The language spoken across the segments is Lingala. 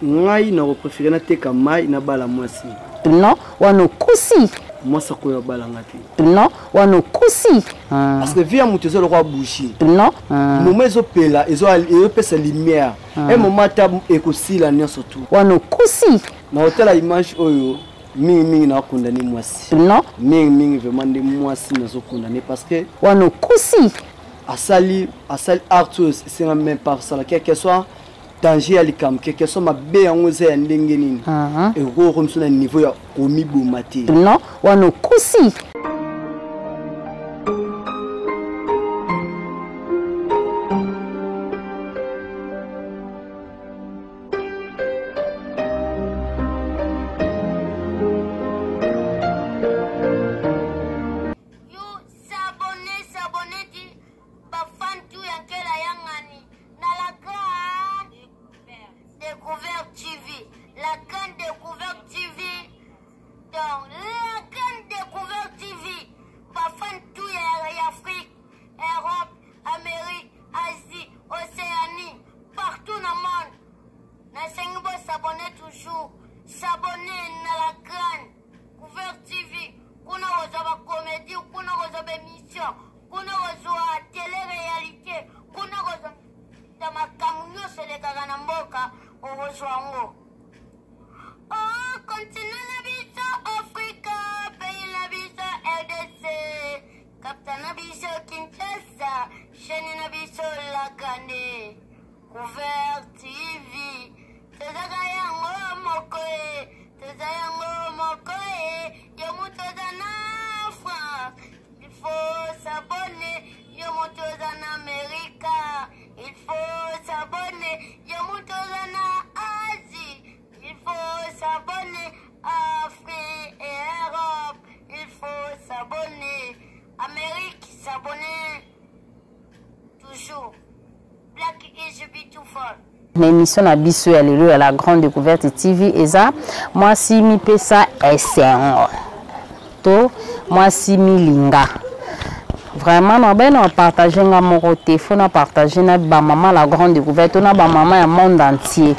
Ngai nako préférer nateka mayi nabala mwasi. Non, wana okosi. Mwasi akoya abala nga te. Non, wana okosi. Parce que vie ya moto eza lokola bougie. Non. Moment ezopela ezopesa lumière. Un moment ata ekosila nyonso tout. Wana okosi. Na hotela image oyo mingi mingi na condamner mwasi. Non. Mingi mingi vraiment nde mwasi nazo condamner parce que wana okosi. Asali asali art oyo esenga même pas sala quel que soit danger ya likambo ke question mabe yango eza ya ndenge nini ekoki okomisa na niveau ya komiboma te. Non, wana okosi. Na émission na biso ya lelo ya la grande découverte TV eza mwasi mipesa esengo to mwasi milinga. Vraiment na bena na partager nga moko te, faut na partager na ba mama la grande découverte na ba mama ya monde entier.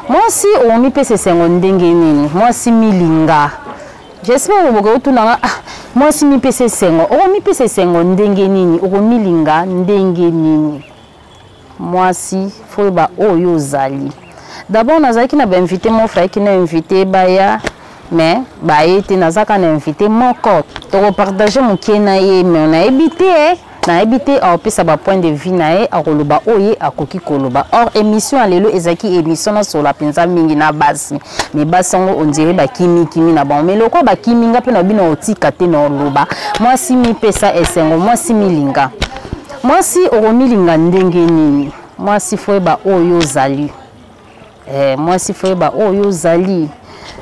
Mwasi omipesa esengo ndenge nini? Mwasi milinga. J'espère que bokoki kotuna nga, ah, mwasi mipesa esengo. Okomipesa esengo ndenge nini? Okomilinga ndenge nini? Mwasi, faut oyeba oyo ozali. D'abord nazalaki na ba invité moko, fallait na invité baya, mais baye te, nazaka na invité moko. Toko partager moke na ye, mais nayebi te, eh. Nayebi te akopesa ba point de vue na ye, akoloba oyo ye akoki koloba. Or émission ya lelo ezalaki émission nasola mpenza mingi na basi, mais basi yango on dirait bakimikimi na bango, mais lokola bakimi nga mpe na bino otika te na oloba. Mwasi mipesa esengo, mwasi milinga. Mwasi okomilinga ndenge nini? Mwasi faut oyeba oyo ozali. Mwasi faut oyeba oyo ozali.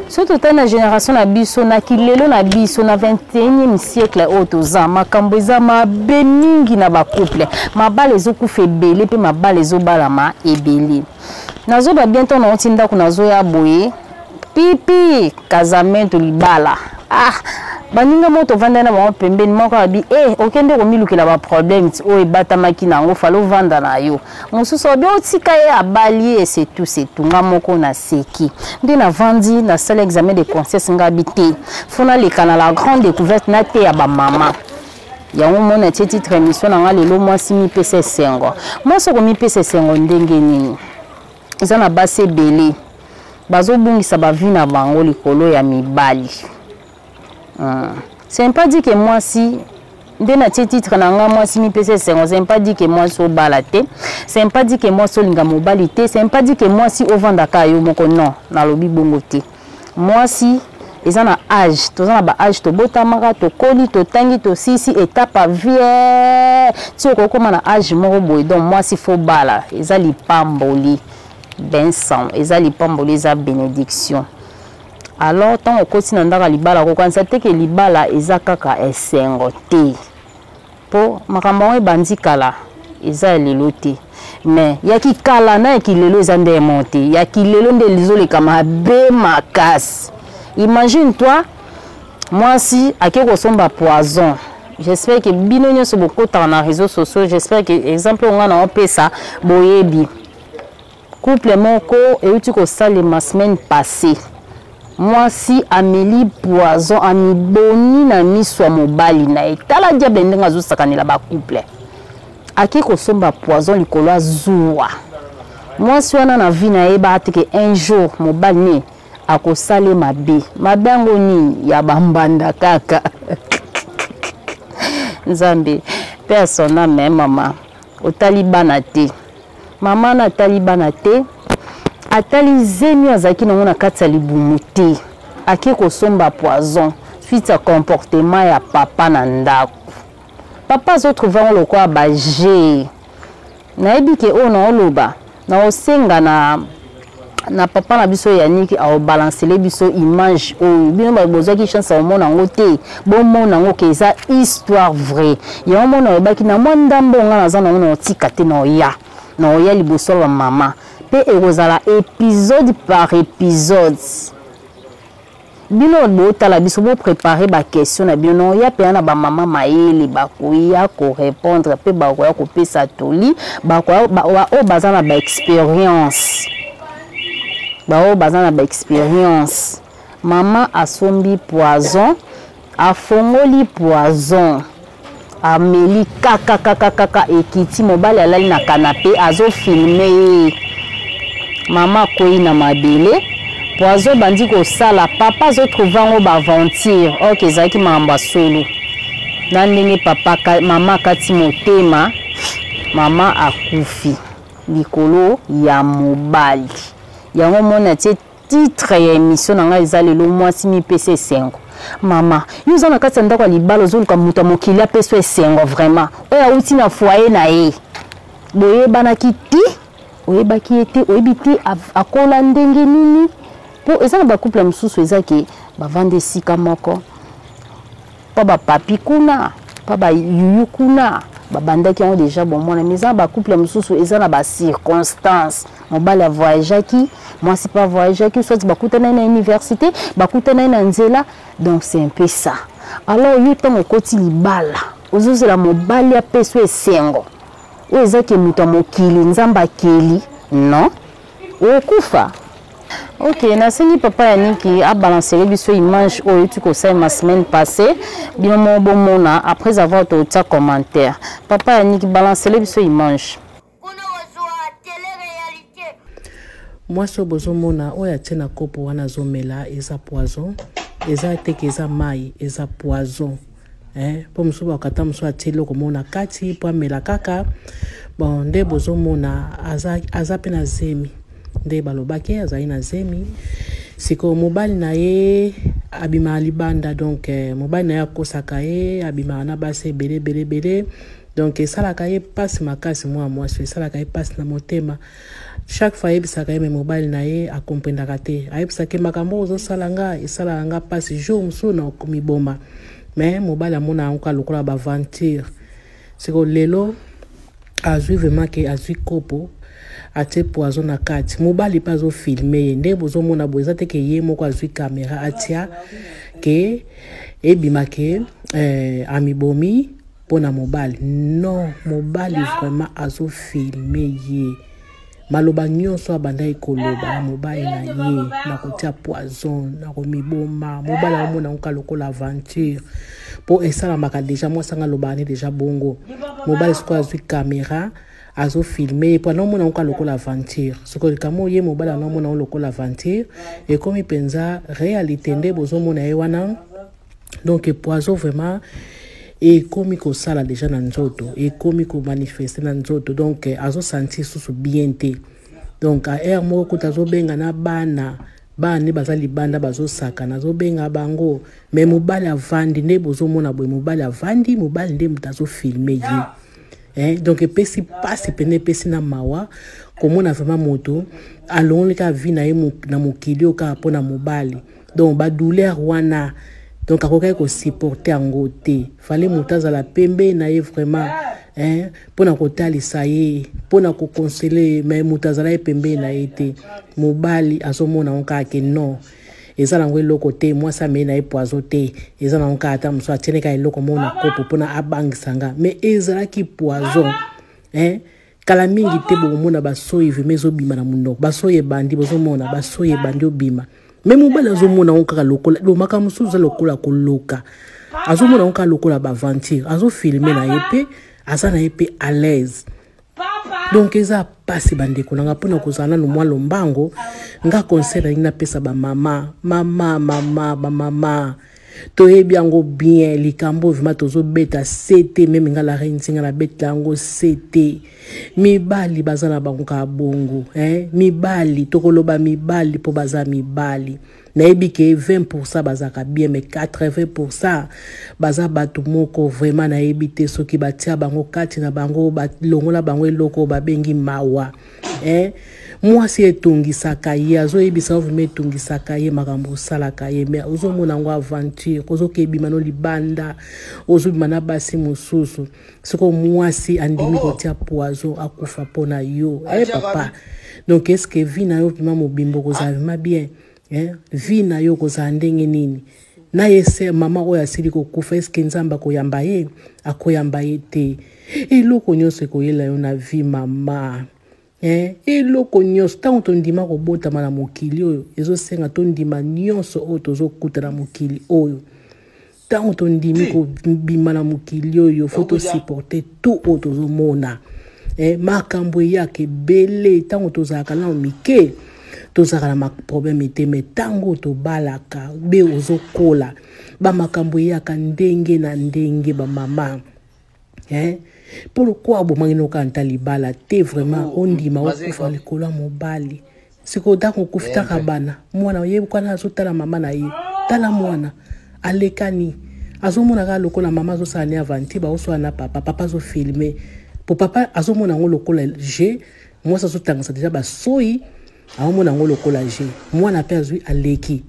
Soki totali na génération na biso, na kilelo na biso, na 21e siècle oyo toza, makambo eza mabe mingi na ba couple. Mabala ezokufa ebele mpe mabala ezobalama ebele. Nazoba bientôt na oti ndako nazoya boye, pipi casamento libala. Ah, baninga moko tovanda na bango pembeni, moko abi, eh, okende komilukela ba problème ti oyo ebatamaki na yango, fallait ovanda na yo. Mosusu abi, otika ye abali ye, c'est tout, c'est tout. Nga moko naseki. Nde navandi, nasali examen de conscience, nga abi te. Faut naleka na la grande découverte na te ya ba mama. Yango mona tie titre émission na nga lelo, mwasi mipesa esengo. Mwasi okomipesa esengo ndenge nini? Eza na basi ebele bazobungisa ba vie na bango likolo ya mibali. C'est pas dit que mwasi nde na tie titre na nga mwasi mipesa esengo, c'est pas dit que mwasi obala te, c'est pas dit que mwasi olinga mobali te, c'est pas dit que mwasi ovandaka yo moko, non, nalobi bongo te. Mwasi eza na âge, toza na ba âge tobotamaka, tokoli, totangi, tosisi étape à vie, ti okokoma na âge moko boye. Donc mwasi faut bala, eza lipamboli bensan, eza lipamboli, eza bénédiction. Alors tant okoti na ndaka libala, kokanisa te ke libala eza kaka esengo te, po makambo yango ebandi kala, eza ya lelo te. Mais ya kikala na ya kilelo eza nde mo te, ya kilelo nde lizoleka mabe makasi. Imagine toi mwasi ake kosomba poison. J'espère que bino nyonso bokotaka na réseaux sociaux, j'espère que exemple oyo nga na opesa boyebi. Couple moko euti kosalema semaine passée. Mwasi ameli poison, amiboni na miso ya mobali na ye. Tala diable ndenge azosakanela ba couple. Ake kosomba poison likolo ya zuwa. Mwasi wana na vie na ye ba te un jour mobali ne akosale mabe. Mabe yango nini? Ya bambanda kaka. Nzambe, paix à son âme, hein, mama. Otali bana te. Mama na atali bana te. Atali zemi azalaki nango na kati ya libumu te. Ake kosomba poison suite ya comportement ya papa na ndako. Papa azotrouve yango lokola ba jeu. Nayebi ke oyo naoloba naosenga na na papa na biso Yannick aobalancele biso image oyo bino bozwaki chance ya komona yango te, bomona yango ke eza histoire vraie. Yango mona oyebaki na mwa ndambo nga naza nango na otika te, na oya na oya liboso ya mama mpe ekozala épisode par épisode. Bino botala biso, bo préparer ba question na bino, ya pe na ba mama mayele bakoya ko répondre pe bakoya kopesa toli, bakoya ba oyo baza na ba expérience, ba oyo baza na ba expérience. Mama asombi poison, afongoli poison, ameli kaka kaka kaka, ekiti. Mobali alali na canapé azofilme ye. Mama akwei na mabele, poison bandi kosala. Papa azotrouve yango baaventure, ok, ezalaki makambo ya solo. Na ndenge papa mama akati motema, mama akufi likolo ya mobali. Yango mona tie titre ya émission na ngai eza lelo mwasi mipesa esengo. Mama, yo oza na kati ya ndako ya libala, ozoluka moto ya mokili apesa esengo vraiment, oyo awuti na foyer na ye, boyebanaki ti oyebaki ye te, oyebi te akola ndenge nini. Po eza na bacouple mosusu eza ke bavanda esika moko, pa bapapi kuna, pa bayuyu kuna, babandaki yango deja bomona. Mais eza na bacouple mosusu eza na bacirconstance, mobali avoyageaki, mwasi mpe avoyageaki, soit bakutanaki na université, bakutanaki na nzela, donc c'est un peu ça. Alors yo ntango okoti libala, ozozela mobali apesa esengo oyo eza ke moto ya mokili nzambe akeli, non, okufa. Ok, nasengi papa Yannick abalancele biso image oyo euti kosalema semaine passée, bino moko bomona, après avoir totia commentaire. Papa Yannick, balancele biso image. Mwasi oyo bozomona oyo atie na kopo wana azomela eza poison, eza teke eza mai, eza poison. Po mosusu bakata mosusu atie eloko moko na kati po amela kaka. Bon, nde bozomona aza, aza pe na zemi, nde balobaki azali na zemi. Sikoyo mobali na ye abimaka libanda, donc mobali na ye akosaka ye, abimaka na basi ebele ebele ebele, donc esalaka ye mpasi makasi. Mwana mwasi esalaka ye mpasi na motema, chaque fois ayebisaka ye, me mobali na ye akomprendaka te. Ayebisaka ye makambo oyo ozosala nga esalaka nga mpasi, jour mosusu na okomiboma, me mobali amona yango kaka lokola baventure. Sikoyo lelo azwi vraiment ke azwi kopo atie poison na kati, mobali mpe azofilme ye. Ndenge bozomona boye, eza te ke ye moko azwi kamera atia ke ebima ke amibomi mpona mobali. Non, mobali vraiment azofilme ye, maloba nyonso abandaki koloba na mobali na ye, na kotia poison, na komiboma, mobali aomona yango kaka lokola aventure, mpo esalamaka deja. Mwasi anga alobaka ne deja bongo, mobali sikoyo azwi kamera azofilme ye mpo anaomona yango kaka lokola aventure. Sikoyo likambo ye mobali anaomona yango lokola aventure ekomi mpenza réalité, nde bozomona ye wana. Donc poison vraiment ekomi kosala deja na nzoto, ekomi komanifeste na nzoto, donc azosentir susu bien te. Donc a heure moko kuta azobenga na bana, bana nde baza libanda bazosakana, azobenga bango, me mobali avandi. Nde bozomona boye, mobali avandi, mobali nde moto azofilme ye. Donc epesi mpasi pene, epesi na mawa komona vraiment moto alongoli kaka vie na ye na mokili oyo kaka mpona mobali. Donc badouleur wana, donc akokaki kosupporte yango te, fale moto azala pembe na ye vraiment, mpona kotalisa ye, mpona kokonsele ye, me moto azala ye pembeni na ye te. Mobali azomona yango kaka ke non, eza nango eloko te, mwasi amei na ye poison te, eza nango kaka ata mosusu atiene kaka eloko moko na kopo mpona abangisa nga, me ezalaki poison. Kala mingi te bokomona basoyi vraimen ezobima na monoko, basoyi ebandi, bozomona basoyi ebandi obima. Me mobali azomona yango kaka lokola makambo mosusu eza lokola koloka, azomona yango kaka lokola baaventure, azofilme na ye mpe aza na ye mpe à l'aise. Donc eza pasi bandeko na nga mpona kozala nanu mwa lombango. Nga conseil nalingi napesa bamama, mama mama bamama, toyebi yango bien likambo vraiment tozobeta sete, meme nga la reine nzinga nabetela yango sete. Mibali baza na bango kaka bongo, eh? Mibali tokoloba mibali mpo baza mibali. Nayebi ke 20% bazalaka bien, mais 80% baza bato moko vraiment nayebi te soki batia bango kati na bango, balongola bango eloko babengi mawa, eh? Mwasi etungisaka ye, azoyebisa yo vraimen etungisaka ye makambo osalaka ye, mais ozomona yango aventure, ozokebima no libanda, ozobima na basi mosusu. Sikoyo mwasi andimi kotia poison akufa mpo na yo, eh, papa. Donc est ce que vie na yo vraimen mobimba okozala vraimen bien, eh? Vie na yo okozala ndenge nini na ye se mama oyo asili kokufa? Eske Nzambe akoyamba ye? Akoyamba ye te. Eloko nyonso ekoyela yo na vie mama, eh? Eloko nyonso, ntango tondima kobotama na mokili oyo, ezosenga tondima nyonso oyo tozokuta na mokili oyo. Ntango tondimi kobima na mokili oyo, fo tosupporte tout oyo tozomona. Makambo eyaka ebele. Ntango tozalaka nano mike, tozalaka na problème te, me ntango tobalaka be ozokola, bamakambo eyaka ndenge na ndenge bamama, eh? Pourquoi obomaki noka nta libala te vraiment? Ondima okufa likolo ya mobali. Sikoyo ntango okufi, taka bana, mwana ye wana azotala mama na ye. Tala mwana alekani, azomona kaka lokola mama azosala ne aventure, baosala na papa, papa azofilme po papa azomona yango lokola jeu. Mwasi azotangisa deja basoyi, aomona yango lokola jeu. Mwana mpe azwi aleki,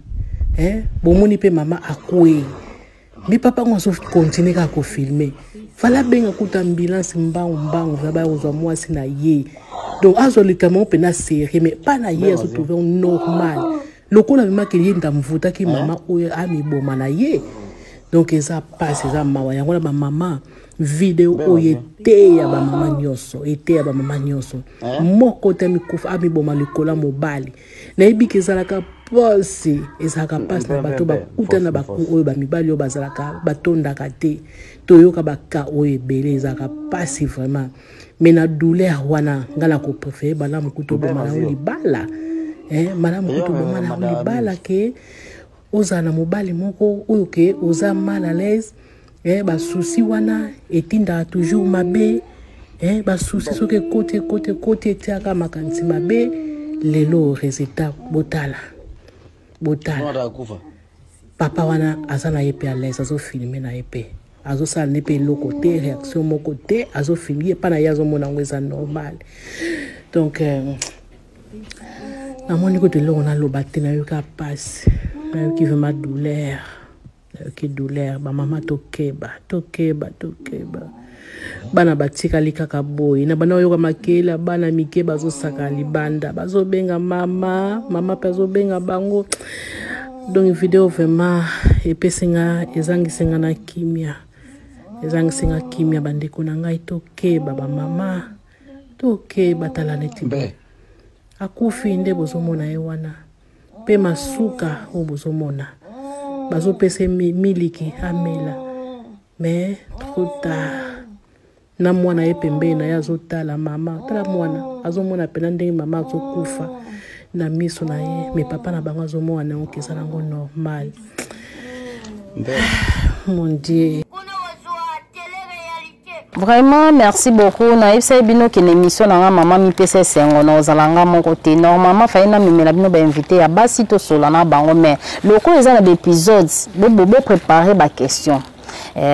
eh? Bomoni mpe mama akwei, me papa yango azokontinue kaka kofilme. Fala abenga kuta ambulance mbangu mbangu, va baya kozwa mwasi na ye. Donc azwa likambo yango mpena serie, mais pa na ye azotrouve yango normal, lokola memaki ye ndamvutaki mama oyo amiboma na ye. Donc eza pasi, eza mawa. Yango na bamama, video oyo eteya bamama nyonso, eteya bamama nyonso. Moko te amikufa amiboma likolo ya mobali. Nayebi ke ezalaka pasi, ezalaka pasi na bato bakuta na baku oyo bamibali oyo bazalaka batondaka te. Toyoka baka oyo ebele, ezalaka pasi vraiment. Mais na douleur wana, ngai na kopréféré malamu kutu oboma na yo libala, eh, malamu kutu oboma na yo libala ke ozala na mobali moko oyo ke oza mal à l'aise, eh, basusi wana etindaka toujours mabe, eh, basusi soki ekoti ekoti ekoti etiaka makanisi mabe. Lelo résultat botala, botala papa wana aza na ye mpe à l'aise, azofilme na ye mpe azosala nde mpe eloko te, réaction moko te, azofilme ye mpa na ye, azomona yango eza normal. Donc namoni kutu eloko naloba te. Nayoka pasi, nayoki vraiment douleur, nayoki douleur. Bamama tokeba, tokeba, tokeba. Bana batikali kaka boye na bana, oyoka makele ya bana mike bazosaka libanda, bazobenga mama, mama mpe azobenga bango. Donc video vraiment epesi nga, ezangisi nga na kimia, ezangisi nga kimia. Bandeko na ngai, tokeba, bamama tokeba. Tala neti akufi nde bozomona ye wana mpe masuka oyo bozomona, bazopesa miliki amela, mais trop tard. Na mwana ye pembeni na ye azotala mama, tala mwana azomona mpena ndenge mama azokufa na miso na ye, me papa na bango azomona yango eza nango normal. Mon Dieu. Vraiment, merci beaucoup. Nayebisaki bino ke na émission na nga Mama Mipesa Esengo na ozala nga moko te. Normalement faye namemela bino bainvité ya basi, tosola na bango, mais lokola eza na baépisode, boprépare baquestion,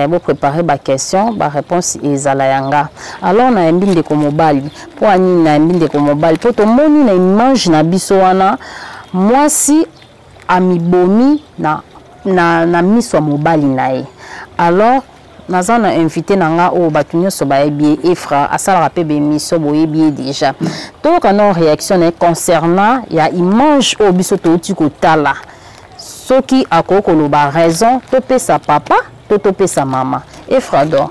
boprépare baquestion, baréponse ezala ya nga. Alors nayambi ndeko mobali. Mpo anini nayambi ndeko mobali? Mpo tomoni na image na biso wana mwasi amibomi na miso ya mobali na ye. Alors naza na invité na nga oyo bato nyonso bayebi ye, Efra, asalaka mpe baémission, boyebi ye déjà. Toyoka na réaction na ye concernant ya image oyo biso touti kotala, soki akoki koloba raison topesa papa to topesa mama. Efra dor.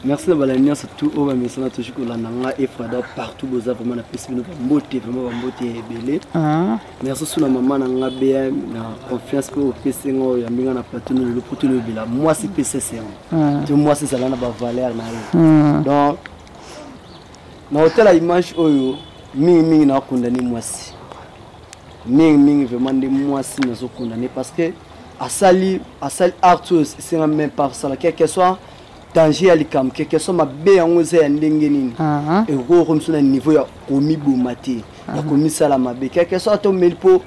Merci na balandi nyonso tout oyo bamesana toujours kolanda nga Efrada partout boza, vraiment napesi bino bambote, vraiment bambote ya ebele. Merci su na mama na nga BM na confiance mpe opesi nga oyo yambi nga na plateau no lelo mpo tolobela mwasi pesa esengo te, mwasi ezala na bavaleur na ye. Donc na hotela image oyo, mingimingi nakondane mwasi, mingimingi vraiment nde mwasi nazokondane, parce que asali art oyo esenga même pas asala, quelque soit danger ya likambo, quelque soit mabe yango eza ya ndenge nini, ekoki okomisa na niveau ya komiboma te, ya komisala mabe. Quelque soit ata omeli mpo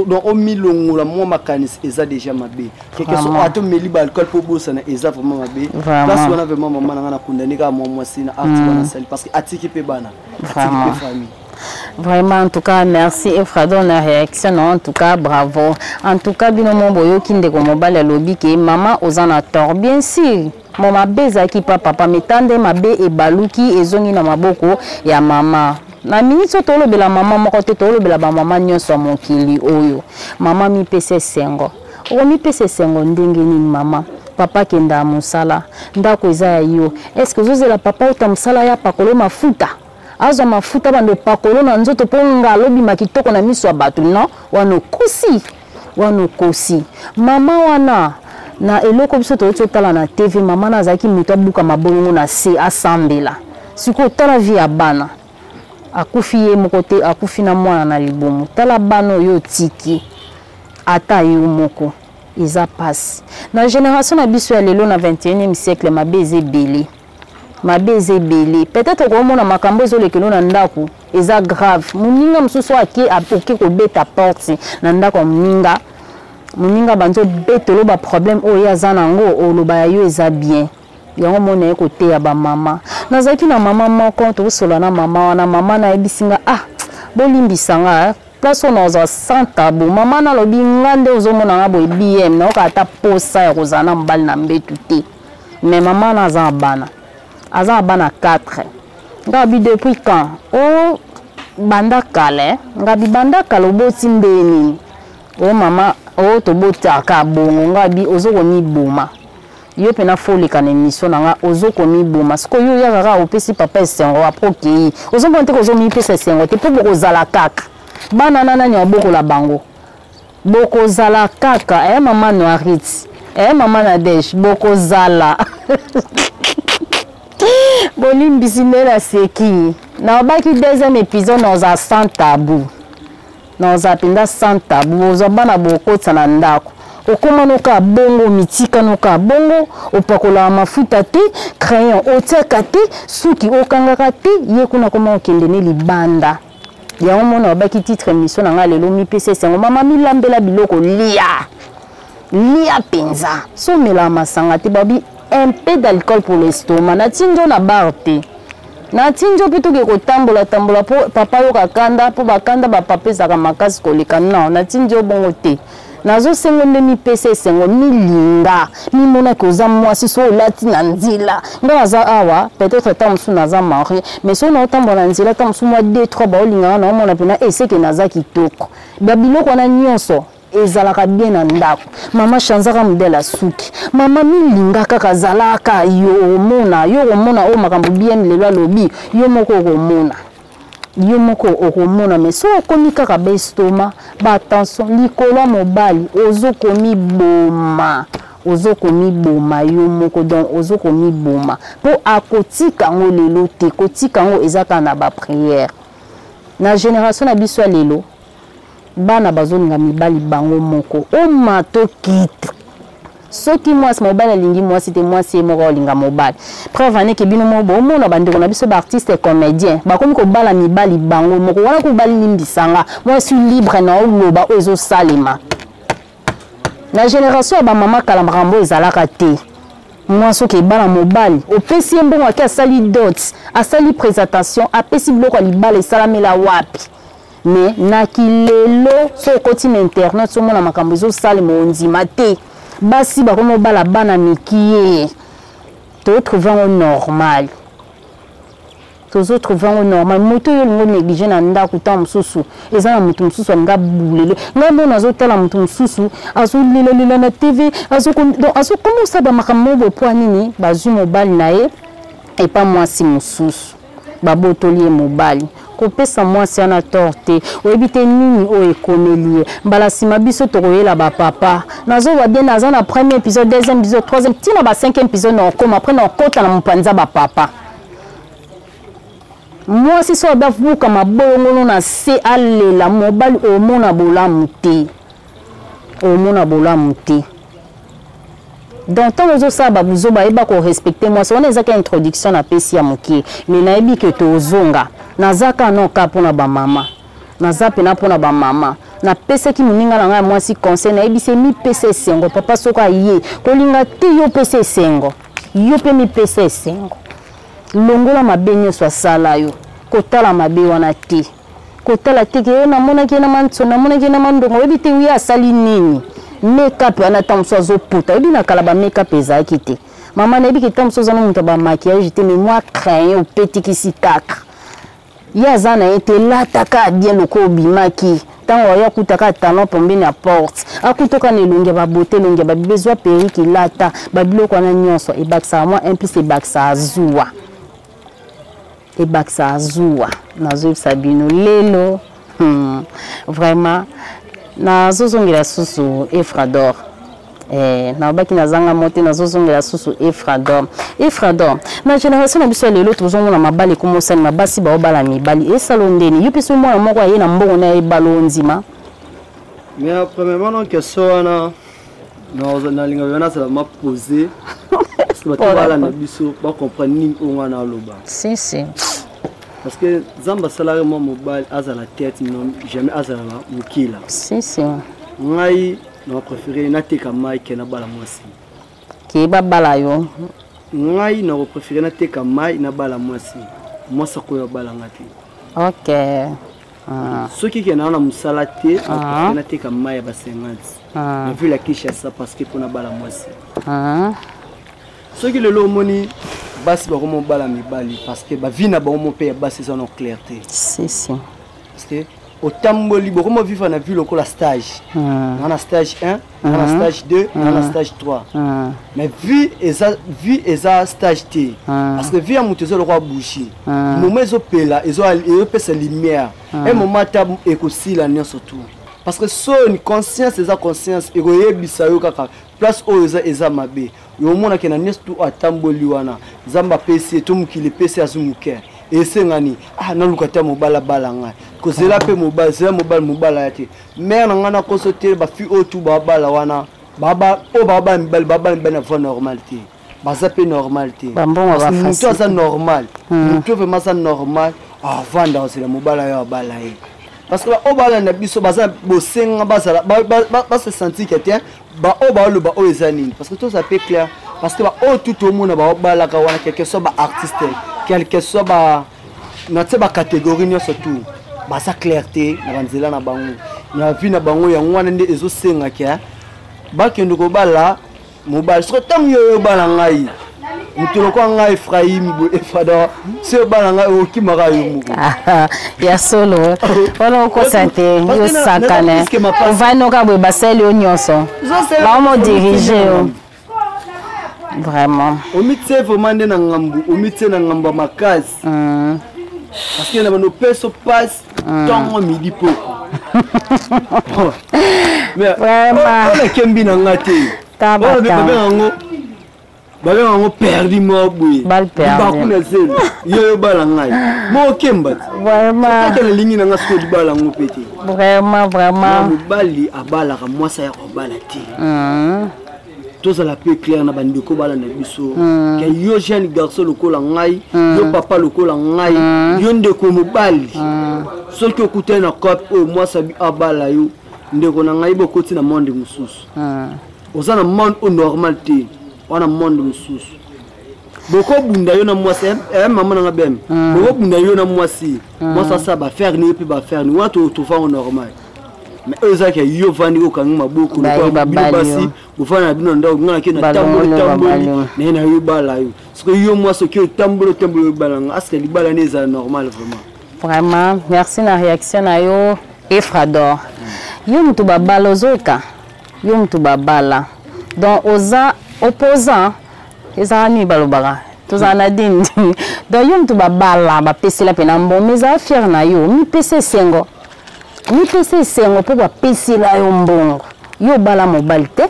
donc omilongola mwa makanisi, eza déjà mabe. Quelque soit ata omeli baalcool mpo obosana, eza vraiment mabe. Place wana vraiment, mama na nga, nakundani kaka mwa mwasi na art wana asali, parce que atiki mpe bana, atiki mpe famille. Vraiment, en tout cas, merci Efrado na réaction. Non, en tout cas, bravo. En tout cas, bino mo boyoki ndeko mobali alobi ke mama oza na tort. Bien sûr, mo mabe ezalaki pa papa, mais tande mabe ebaluki, ezongi na maboko ya mama. Na miniti oyo tolobela mama moko te, tolobela bamama nyonso ya mokili oyo. Mama, mipesa esengo. Okomipesa esengo ndenge nini, mama? Papa akendaka mosala, ndako eza ya yo. Est-ce ozozela papa ota mosala ya pakolo mafuta, azwa mafuta bando pakolo na nzoto mpo ngala obima kitoko na miso ya bato? Non, wana okosi, wana okosi, mama. Wana na eloko biso toyoti otala na TV, mama na azalaki moto abuka mabolongo na se, asambela. Sikoyo tala vie ya bana. Akufi ye moko te, akufi na mwana na libumu. Tala bana oyo otiki ata yo moko, eza pasi. Na génération na biso ya lelo, na 21e siècle, mabe eza ebele, mabe eza ebele. Peut-être okomona makambo ezolekelo na ndako eza grave, moninga mosusu ake, oke kobeta porte na ndako ya moninga, moninga banzi obetelo baproblème oyo ye aza nango, oloba ya yo eza bien. Yango mona ye koteya bamama. Nazalaki na mama moko, tokosola na mama wana. Mama nayebisi nga: "Ah, bolimbisa nga, place oyo nazwa sans tabou." Mama nalobi: "Nga nde ozomona nga boye, BM, nayoka ata posa ya kozala na mobali na mbetu te." Mais mama na aza na bana, aza na bana 4. Nga bi: "Depuis quand?" "O banda kala." Nga bi: "Banda kala oboti nde nini?" "O mama, o tobotaka bongo." Nga bi: "Ozo komiboma yo mpena, fo oleka na émission na nga, ozo komiboma." Sikoyo yo oyaka kaka, opesi papa esengo, après okei. Ozomona te, kozomipesa esengo te, mpo bokozala kaka bana na nani abokola bango, bokozala kaka. Mama Noirit, mama Nadege, bokozala. Bolimbisi nde naseki. Nalobaki deuxième épisode naozala sans tabou, naozala mpenza sans tabou. Bozwa bana, bokotisa na ndako, okóma noka bongo, mitika noka bongo, opakolaka mafuta te, crayon otiaka te, suki okangaka te, ye kuna koma okende ne libanda. Yango mona babaki titre émission na ngai lelo: mipesa esengo. Mama, milambela biloko, lia, lia mpenza. So omelaka masanga te, babi un peu d'alcool pour l'estomac. Natindi yo na bar te, natindi yo mpe toke kotambola tambola mpo papa yoka kanda, mpo bakanda bapapa ezalaka makasi koleka. Non, natindi yo bongo te. Nazosengo nde mipesa esengo, milinga, mimonaki oza mwasi. So olati na nzela, nga naza awa, peut-être ta mosusu naza marié, mais so naotambola na nzela, ta mosusu mwa 2 3 baolinganga, naomona mpena eseke naza kitoko. Babiloko wana nyonso ezalaka bien na ndako. Mama, chanzaka modèle ya suki. Mama, milinga kaka, zalaka yo. Omona yo, okomona oyo makambo bien lelo alobi, yo moko okomona, yo moko okomona. Mais so okomi kaka baestomac, batension likolo ya mobali, ozokomiboma, ozokomiboma yo moko. Donc ozokomiboma mpo akotika yango lelo te. Kotika yango eza kaka na baprière. Na génération na biso ya lelo, bana bazolinga mibali bango moko. Oma tokita, soki mwasi, mobali alingi mwasi te, mwasi ye moko alinga mobali. Preuve aneke bino moko bomona bandeko na biso baartiste comédien bakomi kobala mibali bango moko. Wana kobalimbisanga, mwasi libre na oloba oyo ezosalema na génération ya bamama kala, makambo ezalaka te. Mwasi oke ebala mobali, opesi ye mbongo, ake asali dot, asali présentation, apesi biloko ya libala, esalamela wapi? Mais na kilelo, so okoti na internet, so omona makambo ezosalema, ondima te. Basi bakomi obala bana mikie, totrouve yango normal. Tozotrouve yango normal. Moto oyo olingo néglige na ndako, ntango mosusu eza na moto mosusu alingi abulele. Ngai mona azotala moto mosusu azolelalela na TV, azokoma osala bamakambo moko boye. Mpo nini bazwi mobali na ye epa mwasi mosusu, babotoli ye mobali? Kopesa mwasi wana tort te, oyebi te nini oyo ekomeli ye. Mbala nsima biso tokoyela bapapa. Nazoba bien, naza na premier épisode, deuxième épisode, troisième, ntina ba cinquième épisode na okoma, après na okota na mopanza bapapa. Mwasi so ababuka mabolongono na se, alela mobali, omona bolamu te, omona bolamu te. Donc ntango ozosala babuzoba, yeba korespecte mwasi wana. Ezaka introduction napesi ya mokie, mais nayebi ke tozonga. Naza kaka no ka mpona bamama, naza mpena mpona bamama. Napesaki moninga na ngai ya mwasi conseil, nayebisi ye: mipesa esengo. Papa soki aye kolinga te, yo opesa esengo, yo mpe mipesa esengo. Longola mabe nyonso asala yo, kotala mabe wana te, kotala te ke yo namonaki ye na manso, namonaki ye na mandongo. Oyebi te ye asali nini. Makeup wana, ntango mosusu azopota. Oyebi na kala bamakeup ezalaki te, mama. Nayebi ke ntango mosusu oza na moto ya bamaquillage te, mais mwa crayon opetikisi kaka. Ye aza na ye te, lataka bien loko obimaki. Ntango aye akutaka talon pembeni ya porte, akutaka na elongi ya babote, elongi ya babibe. Zwa perruque, lata babiloko wana nyonso, ebakisaka mwa un plus, ebakisaka zuwa, ebakisaka zuwa. Nazoyebisa bino lelo, vraiment nazozongela susu Efrador. Nalobaki nazanga mo te, nazozongela susu Efrador. Efrador, na génération na biso ya lelo, tozomona mabala ekoma osalema, basi baobala mibali. Esala ndeni yo mpe so mwana moko aye na mbongo na ye, ebala ondima? Mais premièrement, non, question wana nalingaka yo nazala ma posé, parce que bato balanda biso bacomprendre nini oyo nga naloba. Si si. Parce que Nzambe asalaki mwa mobali azala tête, non jamais azala na mokila. Si si. Ngai na préféré nateka mai ke nabala mwasi. Ke babala yo. Ngai na kopréféré nateka mai nabala mwasi, mwasi akoyo abalanga te. Soki ke naa na mosala te, na préféré nateka mai ya ba 50 na ville ya Kinshasa, parce que mpo nabala mwasi. Soki lelo omoni basi bakoma obala mibali, parce que bavie na bango mo mpe ya basi eza no clair te. Si si. Parce que otamboli, bokoma vivre na vie lokola stage. Nga na stage 1, nga na stage 2, nga na stage 3. Mais vie eza, vie eza stage te, parce que vie ya moto eza lokola bougie. Moment ezopela, ezopesa lumière, un moment ata ekosila nyonso tout, parce que soni conscience eza conscience, ekoyebisa yo kaka place oyo eza, eza mabe. Yo omonake na nyonso tu atamboli wana, Nzambe apesi ye to mokili epesi, azwi moke, esengani ah, naluka te mobali abala ngai. Kozela mpe mobali, zela mobali, mobali aya te. Mare na ngai nakoso te. Bafille oyo tu babala wana, oyo babala mibali, babala mibali na voie normale te, baza mpe normal te. Moto aza normal, moto vraiment aza normal, avanda kozela mobali ayo abala ye, parce que baoyo balanda biso baza bosenga, bazala base sentir ke te baoyo baoloba oyo eza nini, parce que toza mpe clair, parce que baoyo tu tomona baobalaka wana, quelque soit baartiste, quelque soit ba na tie bacatégorie nyonso tu, baza clair te na banzela na bango, na vie na bango. Yango wana nde ezosengaka bakende kobala mobali. Soki ntango yo obala ngai, moto lokola ngai Efraim Efada, so obala ngai, okimaka yo moko. Ya solo wana, okosa te, yosakana, ovandi noka boye, basali yo nyonso, baomodirige yo vraiment. Omitie vraiment nde na ngambu, omitie na ngambu ya makasi, parce que na bando peso passe ntongo, midi, poko. Vraiment. Nakembi na nga te, babenga yango, babenga yango perdu moko boye, libaku na zelo. Yo yobala ngai mo okemba te, nalingi na nga soki libala yango mpe te. Vraiment, vraiment. Mobali abalaka mwasi, aya kobala te. Tozala mpe clair na bandeko balanda biso, ke yo jeune garçon lokola ngai, yo papa lokola ngai, yo ndeko mobali, soki okutani na cope oyo mwasi abala yo, ndeko na ngai, bokoti na monde mosusu. Oza na monde oyo normal te, wana monde mosusu. Bokobunda yo na mwasi, mama nanga beme, bokobunda yo na mwasi, mwasi asala baaffaire ni yo mpe baaffaire ni wana, tovango normal. Mais oyo ezalaki yo vandi, okangi maboko, bino basi. Bofanda na bino na ndako, nga nake na tamboli tamboli naye na yo bala yo. Soki yo mwasi oki otamboli otamboli obala nga, aske libala ne ezala normal vraiment? Vraiment, merci na réaction na yo, Efrador. Yo mutu babala, ozoka yo mutu babala, donc oza opposant, ezala nini balobaka, tozala na dini. Donc yo mutu babala, bapesela mpena mbongo, mais ezala fiere na yo, mipesa esengo, mipesa esengo mpo bapesela yo mbongo. Yo obala mobali te,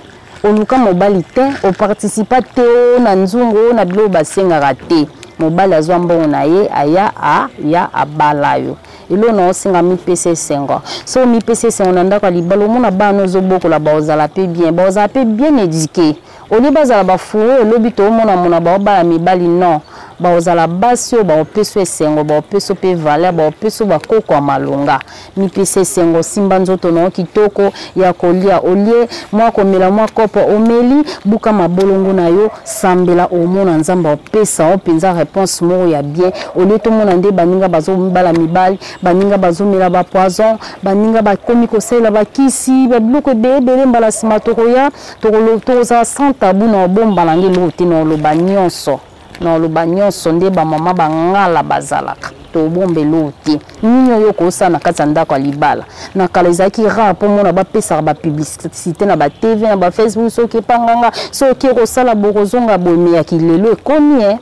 oluka mobali te, oparticipa te o na nzungu o na biloko basengaka te. Mobali azwa mbongo na ye, aya aya abala yo. Eloko na osenga, mipesa esengo. So omipesa esengo na ndako ya libala, omona bana ozobokola baozala mpe bien, baozala mpe bien éduqué. Olie bazala bafuro, elobi toomona mona baobala mibali, non, baozala basi oyo baopesa esengo, baopesa mpe valeur, baopesa bakoko ya malonga. Mipesa esengo, simba nzoto na yo kitoko ya kolia, olie mwa komela mwa kopo, omeli, buka mabolongo na yo, sambela, omona Nzambe opesa yo mpenza réponse moko ya bien. Olie tomona nde baninga bazobala mibali, baninga bazomela bapoison, baninga bakomi kosalela bakisi, babiloko ebele ebele. Mbala nsima tokoya, tokozala sans tabou na obomba na nge eloko te, na oloba nyonso, na oloba nyonso nde bamama bangala bazalaka, tobomba eloko te. Nini oyo okosala na kati ya ndako ya libala? Na kala ezalaki rare mpo mona bapesaka bapublicité na batv, na bafacebook, soki epanganga, soki ekosala bokozonga boye. Meyaki lelo ekomi e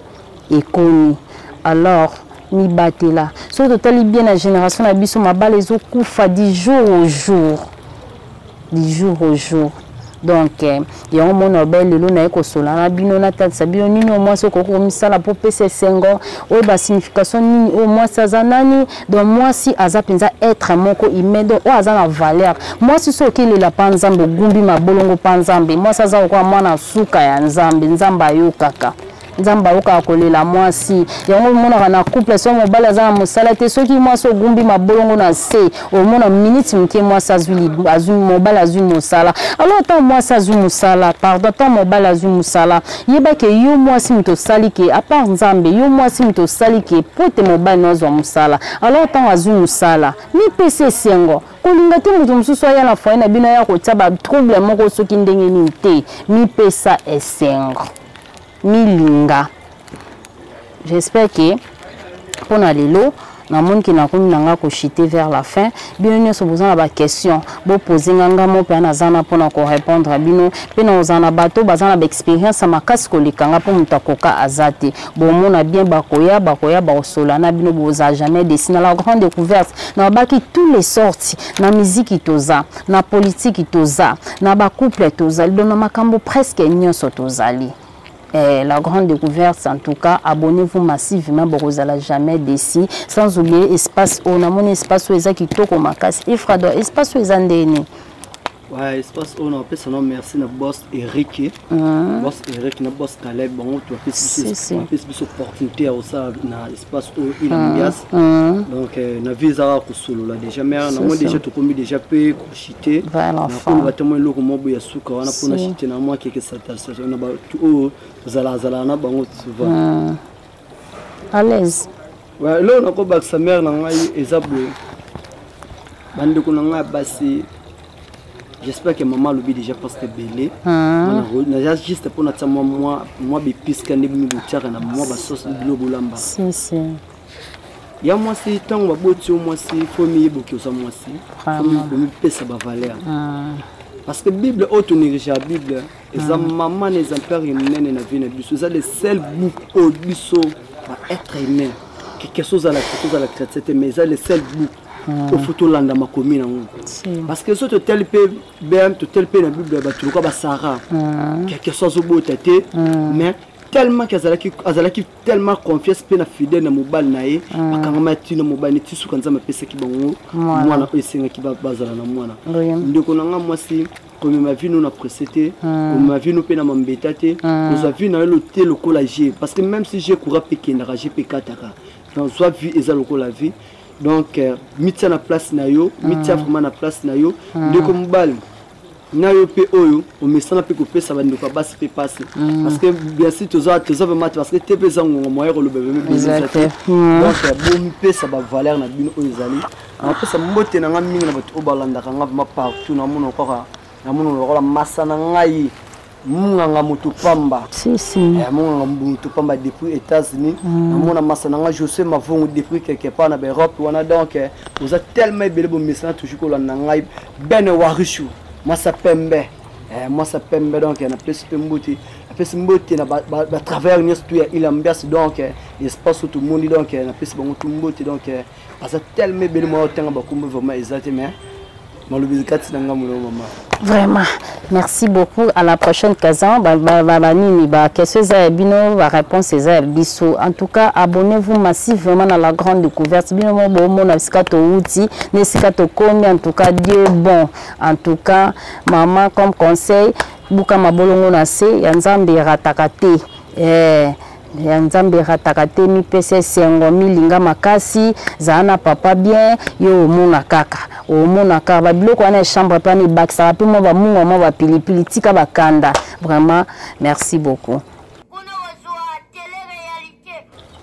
ekomi. Alors mibatela. Soki totali bien na génération na biso, mabala ezokufa du jour au jour, du jour au jour. Donc yango mona obe lelo naye kosola na bino, natalisa bino nini oyo mwasi okoki komisala mpo pesa esengo, oyo basignification nini oyo mwasi aza nani. Donc mwasi aza mpenza être moko humain, donc oyo aza na valeur. Mwasi so okelela mpa Nzambe, ogumbi mabolongo mpa Nzambe, mwasi aza lokola mwana suka ya Nzambe. Nzambe ayokaka, Nzambe ayokaka kolela mwasi. Yango omonaka na couple, so mobali aza na mosala te, soki mwasi ogumbi mabolongo na se, omona minute moke mwasi azwi, mobali azwi mosala. Alors ata mwasi azwi mosala, pardon, ata mobali azwi mosala, yeba ke yo mwasi moto osali ke, à part Nzambe, yo mwasi moto osali ke po ete mobali no azwa mosala. Alors ntango azwi mosala, mipesa esengo. Kolinga te moto mosusu aya na foyer na bino, aya kotia batrouble moko soki ndenge nini te. Mipesa esengo, milinga. J'espère que mpona lelo namoni ke nakomi na nga kochite vers la fin. Bino nyonso boza na baquestion, bopose nga, nga mo mpe naza na mpona korépondre bino, mpe na kozala na bato baza na baexpérience ya makasi koleka nga, mpo moto akoka aza te. Bomona bien, bakoya, bakoya, bakosola na bino, bozala jamais déçus. Na La Grande Découverte na babaki tous les sortes, na miziki toza, na politiki toza, na bacouple tozali, donc na makambo presque nyonso tozali. La Grande Découverte, en tout cas, abonnez-vous massivement, bokozala jamais déçus. Sans oublier espace oyo namoni, espace oyo eza kitoko makasi. Efrado, espace oyo eza ndeni? Ouais, espace oyo napesa no merci na boss Eric, boss Eric na boss Caleb, bango to bapesi biso opportunité ya kosala na espace oyo ila ambiance. Donc na vie ezaka kosolola déjà, mais namoni déjà tokomi déjà mpe kochite. Nakoloba te mwa eloko moko boye ya suka wana mpona chite na mwa keke satisfaction na bato oyo tozalazala na bango souvent. À l'aise. Ouais, eloko nakobakisa, mare na ngai, eza boye: bandeko na ngai ya basi, j'espère que maman alobi déjà parce que ebele, naza juste mpo natia mwa bepiska nde bino botiaka na mwa basauce, bino bolamba. Si, si. Ya mwasi, ntango baboti yo mwasi, fo miyeboki oza mwasi, komipesa bavaleur, parce que Bible oyo tonéglige ya Bible eza mama na exemplaire ya monene na vie na biso. Eza le seul book oyo biso baêtre humain, keke ozala chrétien, ozala chrétien te, mais eza le seul book oyo fo tolanda makomi nango, parce que so totali mpe bm, totali mpe na Bible ya bato lokola basara, quelque so azobota te, mais tellement ke azalaki tellement confiance mpe na fidèle na mobali na ye, bakangama ya ntina mobali neti suka Nzambe apesaki bango mwana oyo esengaki bazala na mwana. Ndeko na nga mwasi, komema vie no na presse te, komema vie no mpe na mambeta te, kozwa vie na yo te lokola jeu, parce que même si jeu courant mpe ekendaka, jeu mpe ekataka. Donc zwa vie eza lokola vie. Donc mitia na place na yo, mitia vraiment na place na yo. Ndeko mobali na yo mpe oyo omesana mpe kopesa bandeko ya basi mpe pasi, parce que bien sûr toza vraiment te, parce que te mpe eza ngonga moyen koloba vraiment eza te. Donc bomipesa bavaleur na bino oyo ezali. Napesa mbote na nga mingi na bato oyo balandaka nga vraiment partout. Namona kaka, namona lokola masa na ngai. Munganga moto pamba. Si, si. Eh, munganga moto pamba depuis États-Unis. Namona masa na nga José Mavongo depuis quelque part na Europe wana. Donc oza tellement ebele, bomesana toujours kolanda ngai. Ben Warishu, mwasa pembe. Eh, mwasa pembe. Donc napesi mpe mbote, napesi mbote na batravailleur nyonso tu ya Il Ambiance. Donc espace oyo tomondi, donc napesi bango tu mbote. Donc aza tellement ebele, mwa otanga bakombo vraiment eza te, mais malobi kati na nga moloo mama. Vraiment, merci beaucoup. À la prochaine. Kazan banini, baquestion eza ya bino, baréponse eza ya biso. En tout cas, abonnez-vous massivement na La Grande Découverte. Bino mo bomona esika touti na esika tokomi. En tout cas, Dieu bon. En tout cas, mama, comme conseil, buka mabolongo na se ya Nzambe, erataka te. Eh, ya Nzambe erataka te. Mipesa esengo, milinga makasi, zala na papa bien. Yo omona kaka, omona kaka babiloko wana ya chambre mpe wana ebakisaka mpe mwa bamungwa, mwa bapilipili. Tika bakanda. Vraiment, merci beaucoup.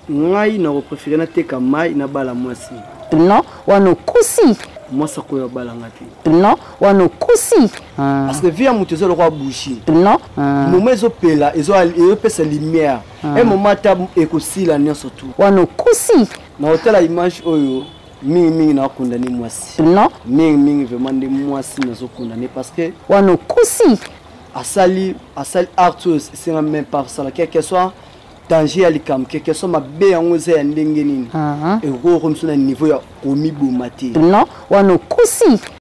Ngai nakopréférer nateka mai, nabala mwasi. Non, wana okosi. Mwasi akoyo abalanga te. Non, wana okosi. Parce que vie ya moto eza lokola bougie. Non. Moment ezopela, ezopesa lumière, un moment ata ekosila nyonso tu. Wana okosi. Na hotela image oyo, mingimingi nakondane mwasi. Non. Mingimingi vraiment nde mwasi nazokondane parce que Wana okosi. asali art oyo esenga même pas asala, quelque soit danger ya likambo, quelque soit mabe yango eza ya ndenge nini, ekoki okomisa na niveau ya komiboma te. Non, wana okosi.